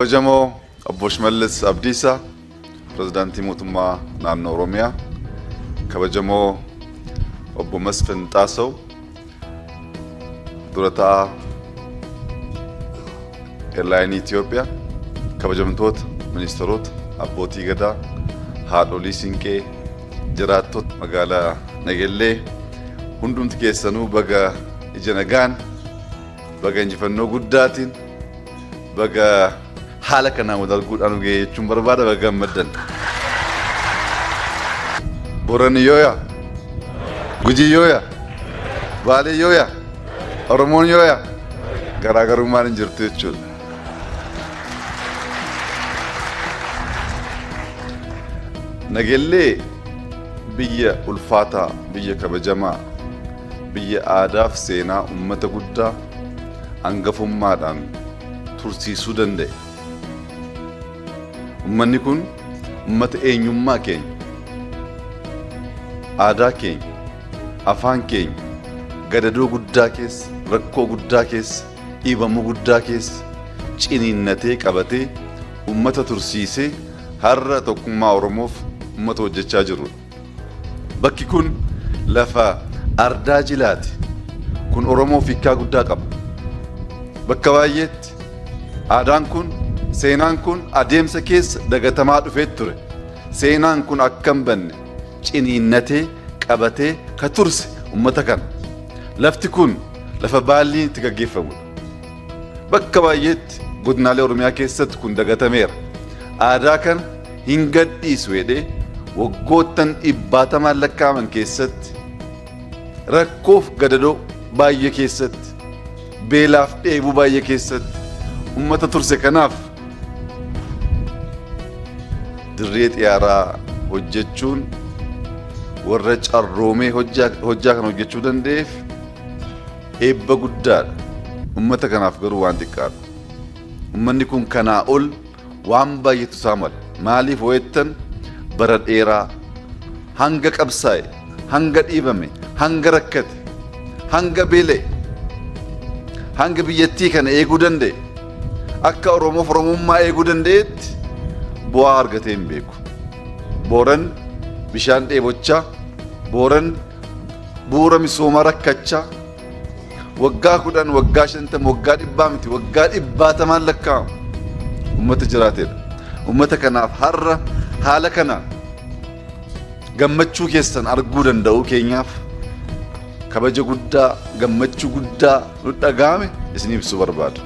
Kabajamoo Obbo Shimallis Abdiisaa, Pirezidaantii Mootummaa Naannoo Oromiyaa, kabajamoo Obbo Masfin Xaasaw, dura taa'aa Eerlaayinii Itoophiyaa, kabajamtoota ministeerota, abbootii gadaa, haadholii siinqee, jiraattota magaalaa Nagellee, hundumti keessanuu baga ija nagaan, baga injifannoo guddaatiin, baga haala kanaan wal arguudhaan nu ga'e jechuun barbaada. Baga gammaddan. Boorani yooya, Gujii yooya, Baalee yooya, Oromoon yooya, garaagarummaan hin jirtu jechuudha. Nagellee biyya ulfaataa, biyya kabajamaa, biyya aadaaf seenaa uummata guddaa hangafummaadhaan tursiisuu danda'e. Uummanni kun uummata eenyummaa keenya, aadaa keenya, afaan keenya gadadoo guddaa keessa, rakkoo guddaa keessa, dhiibamuu guddaa keessa ciniinnatee qabatee uummata tursiisee har'a tokkummaa Oromoof uummata hojjechaa jirudha. Bakki kun lafa ardaa jilaati. Kun Oromoof hiikkaa guddaa qaba. Bakka baay'eetti aadaan kun, seenaan kun adeemsa keessa dagatamaa dhufee ture. Seenaan kun akka hin banne ciniinnatee qabatee ka turse uummata kana. Lafti kun lafa baalliin itti gaggeeffamudha. Bakka baay'eetti godinaalee Oromiyaa keessatti kun dagatameera. Aadaa kana hin gadhiisu jedhee waggoottan dhibbaatamaan lakkaa'aman keessatti rakkoof gadadoo baay'ee keessatti, beelaaf dheebuu baay'ee keessatti uummata turse kanaaf dirree xiyyaaraa hojjechuun warra carroomee hojjaa kana hojjechuu danda'eef eebba guddaadha. Uummata kanaaf garuu waan xiqqaadha. Uummanni kun kanaa ol waan baay'eetu isaa mala. Maaliif ho'ettan bara dheeraa hanga qabsaa'e, hanga dhiibame, hanga rakkate, hanga beela'e, hanga biyyattii kana eeguu danda'e, akka Oromoof Oromummaa eeguu danda'etti bu'aa argatee hin beeku. Booran bishaan dheebochaa, Booran bu'uura misoomaa rakkachaa, waggaa 10, waggaa 50, waggaa 100 miti, waggaa dhibbaatamaan lakkaa'amu uummata jiraatedha. Uummata kanaaf har'a haala kana gammachuu keessan arguu danda'uu keenyaaf kabaja guddaa, gammachuu guddaa nu dhaga'ame isin ibsuu barbaada.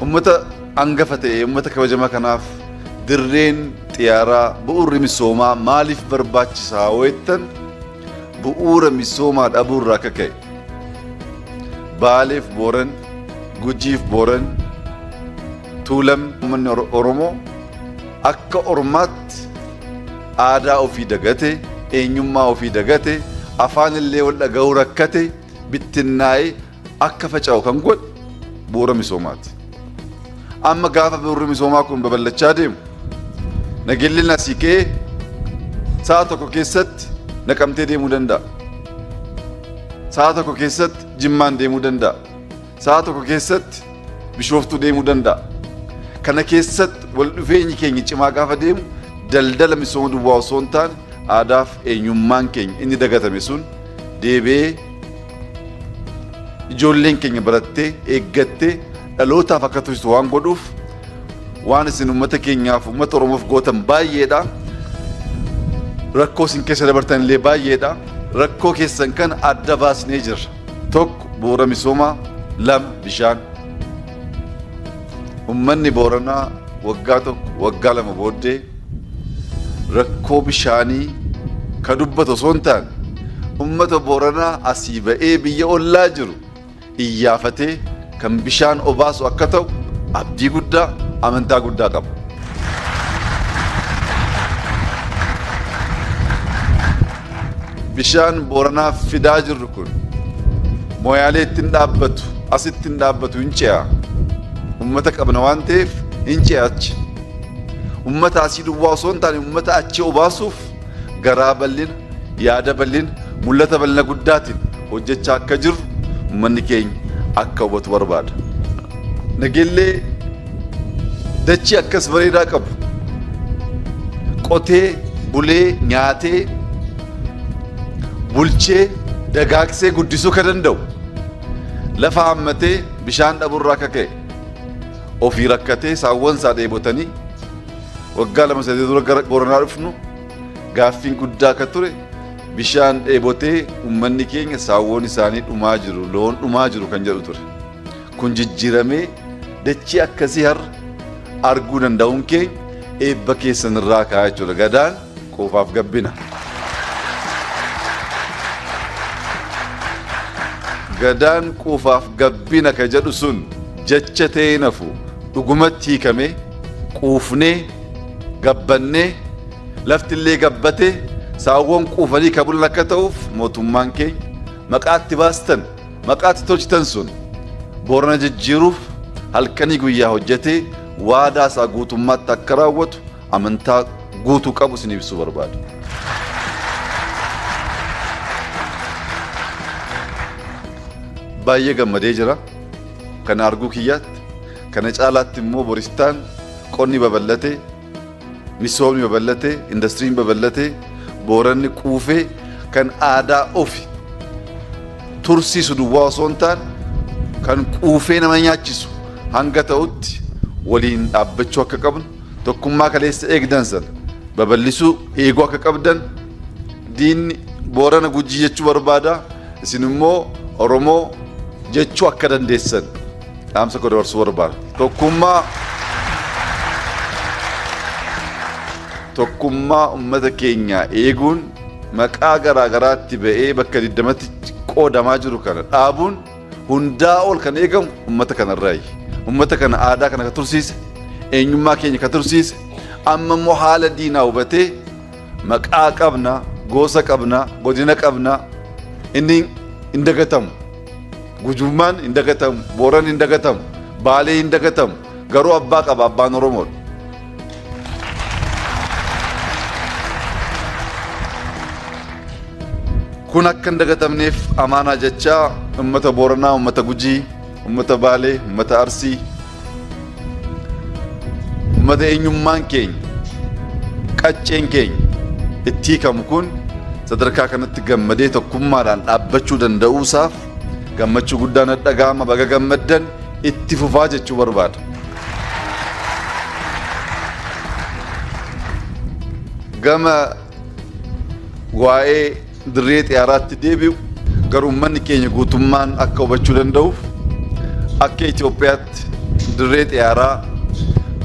Uummata hangafa ta'e, uummata kabajamaa kanaaf dirreen xiyyaaraa, bu'uurri misoomaa maaliif barbaachisaa ho'ettan, bu'uura misoomaa dhabuurraa akka ka'e Baaleef Booran, Gujiif Booran, Tuulam, uummanni Oromoo akka ormaatti aadaa ofii dagate, eenyummaa ofii dagate, afaan illee wal dhaga'uu rakkate, bittinnaa'ee akka faca'u kan godhe bu'uura misoomaati. Amma gaafa bu'uurri misoomaa kun babal'achaa deemu, Nagelleen asii ka'ee sa'a tokko keessatti Naqamtee deemuu danda'a. Sa'a tokko keessatti Jimmaan deemuu danda'a. Sa'a tokko keessatti Bishooftuu deemuu danda'a. Kana keessatti wal dhufeenyi keenya cimaa gaafa deemu, daldala misooma duwwaa osoo hin taane aadaaf eenyummaan keenya inni dagatame sun deebi'ee ijoolleen keenya barattee eeggattee dhalootaaf akka tursiisu waan godhuuf, waan isin uummata keenyaaf, uummata Oromoof gootan baay'eedha. Rakkoo isin keessa dabartan illee baay'eedha. Rakkoo keessan kana adda baasnee jirra. Tokko bu'uura misoomaa, lama bishaan. Uummanni Booranaa waggaa 1, waggaa 2 booddee rakkoo bishaanii ka dubbatu osoo hin taane, uummata Booranaa asii ba'ee biyya ollaa jiru iyyaafatee kan bishaan obaasu akka ta'u abdii guddaa, amantaa guddaa qaba. Bishaan Booranaaf fidaa jirru kun Moyaalee ittiin dhaabbatu, asitti hin dhaabbatu, hin ce'a. Uummata qabna waan ta'eef hin ce'a achi. Uummata asii duwwaa osoo hin taane uummata achi obaasuuf garaa bal'ina, yaada bal'ina, mul'ata bal'ina guddaatiin hojjechaa akka jirru uummanni keenya akka hubatu barbaada. Nageellee dachii akkas bareedaa qabu qotee bulee nyaatee bulchee dagaagsee guddisuu ka danda'u lafa hammatee bishaan dhabuurraa akka ka'e ofii rakkatee saawwan isaa dheebotanii waggaa 2-3 dura gara Booranaa dhufnu gaaffiin guddaa akka ture bishaan dheebotee uummanni keenya saawwan isaanii dhumaa jiru, loon dhumaa jiru kan jedhu ture. Kun jijjiiramee dachii akkasii har'a arguu danda'uun keenya eebba keessan irraa ka'aa jechuudha. Gadaan quufaaf gabbina. Gadaan quufaaf gabbina ka jedhu sun jecha ta'ee nafu dhugumatti hiikamee quufnee gabbannee laftillee gabbatee saawwan quufanii ka bulan akka ta'uuf mootummaan keenya maqaatti baastan maqaatti tolchitan sun Boorana jijjiiruuf halkanii guyyaa hojjetee waadaa isaa guutummaatti akka raawwatu amantaa guutuu qabu isin ibsuu barbaada. Baay'ee gammadee jira. Kana arguu kiyyaatti kana caalaatti immoo boristaan qonni babal'atee misoomni babal'atee indastiriin babal'atee Booranni quufee kan aadaa ofi tursiisu duwwaa osoo hin taane kan quufee nama nyaachisu hanga ta'utti waliin dhaabbachuu akka qabnu, tokkummaa kaleessa eegdan sana babal'isuu eeguu akka qabdan. Diinni Boorana Gujii jechuu barbaada, isin immoo Oromoo jechuu akka dandeessan dhaamsa koo dabarsuu barbaada. Tokkummaa uummata keenyaa eeguun maqaa garaa garaatti ba'ee bakka 20tti qoodamaa jiru kana dhaabuun hundaa ol kan eegamu uummata kanarraayi. Uummata kana aadaa kana ka tursiise, eenyummaa keenya ka tursiise, amma immoo haala diinaa hubatee maqaa qabna, gosa qabna, godina qabna, inni hin dagatamu. Gujummaan hin dagatamu, Booran hin dagatamu, Baalee hin dagatamu. Garuu abbaa qaba, abbaan Oromoodha. Kun akka hin dagatamneef amaanaa jechaa uummata Booranaa, uummata Gujii, uummata Baalee, uummata Arsii, uummata eenyummaan keenya, qacceen keenya itti hiikamu kun sadarkaa kanatti gammadee tokkummaadhaan dhaabbachuu danda'uusaaf gammachuu guddaan dhaga'ama. Baga gammaddan, itti fufaa jechuu barbaada. Gama waa'ee dirree xiyyaaraatti deebi'u garuu uummanni keenya guutummaan akka hubachuu danda'uuf akka Itoophiyaatti dirree xiyyaaraa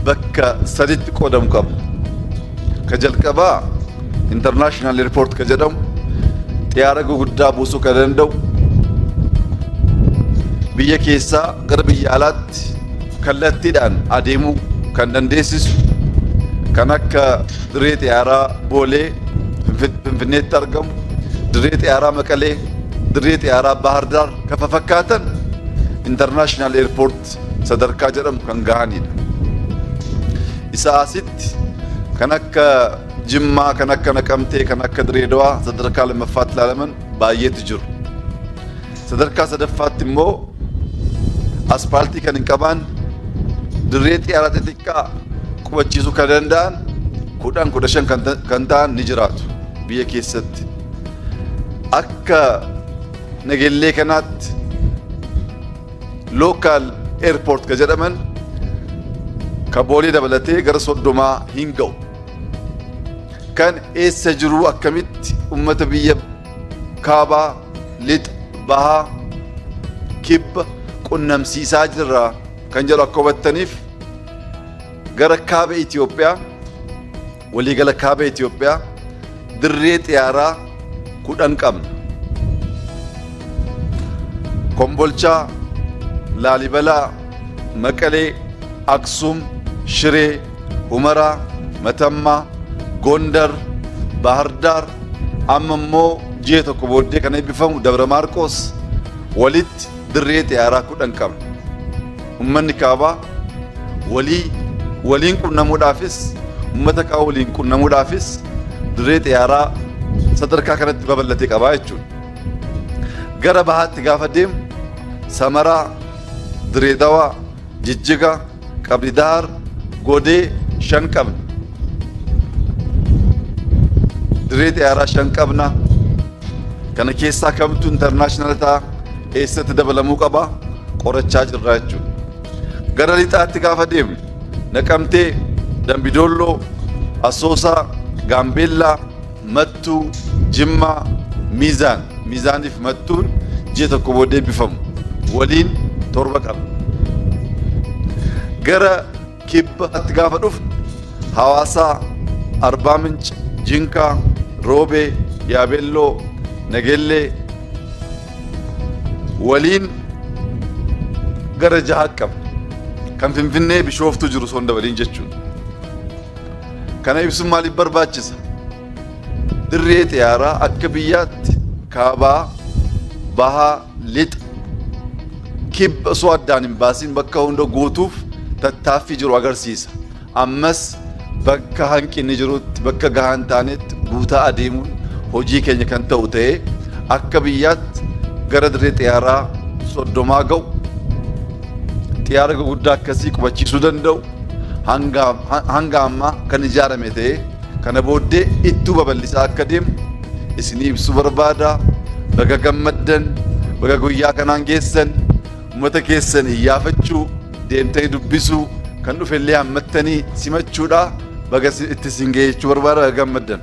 bakka saditti qoodamu qaba. Ka jalqabaa international airport ka jedhamu xiyyaara guguddaa buusuu ka danda'u, biyya keessaa gara biyya alaatti kallattiidhaan adeemuu kan dandeessisu, kan akka dirree xiyyaaraa Boolee Finfinneetti argamu, dirree xiyyaaraa Maqalee, dirree xiyyaaraa Bahar Daar kan fakkaatan international airport sadarkaa jedhamu kan gahanidha. Isa asitti kan akka Jimmaa, kan akka Naqamtee, kan akka Direedawaa sadarkaa lammaffaatti ilaalaman baay'eetu jiru. Sadarkaa sadaffaatti immoo aspaaltii kan hin qabaanne, dirree xiyyaaraa xixiqqaa qubachiisuu kan danda'an 10, 15 kan ta'an ni jiraatu biyya keessatti. Akka Nagellee kanaatti local airport ka jedhaman ka Boolee dabalatee gara 30 hin ga'u. Kan eessa jiruu akkamitti ummata biyya kaabaa, lixa, bahaa, kibba qunnamsiisaa jirra kan jedhu akka hubattaniif, gara kaaba Itoophiyaa, waliigala kaaba Itoophiyaa dirree xiyyaaraa 10 qabna. Kombolchaa, Laalibalaa, Maqalee, Aksum, Shiree, Humaraa, Matammaa, Gondar, Bahardaar, amma immoo ji'a tokko booddee kan eebbifamu Dabra Maarqoos walitti dirree xiyyaaraa 10 qabna. Uummanni kaabaa walii waliin qunnamuudhaafis uummata kaan waliin qunnamuudhaafis dirree xiyyaaraa sadarkaa kanatti babal'ate qabaa jechuudha. Gara bahaatti gaafa deemu Samaraa, Direedawaa, Jijjiga, Qabri Dahar, Godee 5 qabna. Dirree xiyyaaraa 5 qabna. Kana keessaa kamtu international ta'a, eessatti dabalamuu qaba, qorachaa jirra jechuudha. Gara lixaatti gaafa deemnu Naqamtee, Dambidolloo, Asoosaa, Gaambeellaa, Mattuu, Jimmaa, Miizaan. Miizaaniif Mattuun ji'a tokko booddee eebbifamu. Waliin 7 qabna. Gara kibbaatti gaafa dhufnu Hawaasaa, Arbaa Minc, Jinkaa, Roobee, Yaabelloo, Nagellee waliin gara jaha qabna. Kan Finfinnee Bishooftuu jiru osoo hin dabaliin jechuudha. Kana ibsuun maaliif barbaachisa? Dirree xiyyaaraa akka biyyaatti kaabaa, bahaa, lixa, kibba osoo addaan hin baasiin bakka hunda guutuuf tattaaffii jiru agarsiisa. Ammas bakka hanqinni jirutti, bakka gahaa hin taanetti guutaa adeemuun hojii keenya kan ta'u ta'ee akka biyyaatti gara dirree xiyyaaraa 30 ga'u xiyyaara gurguddaa akkasii qubachiisuu danda'u hanga ammaa kan ijaarame ta'ee kana booddee ittuu babal'isaa akka deemu isinii ibsuu barbaada. Baga gammaddan, baga guyyaa kanaan geessan, uummata keessan iyyaafachuu, deemtanii dubbisuu, kan dhufe illee hammattanii simachuudha. Baga itti isin ga'e jechuu barbaada, baga gammaddan.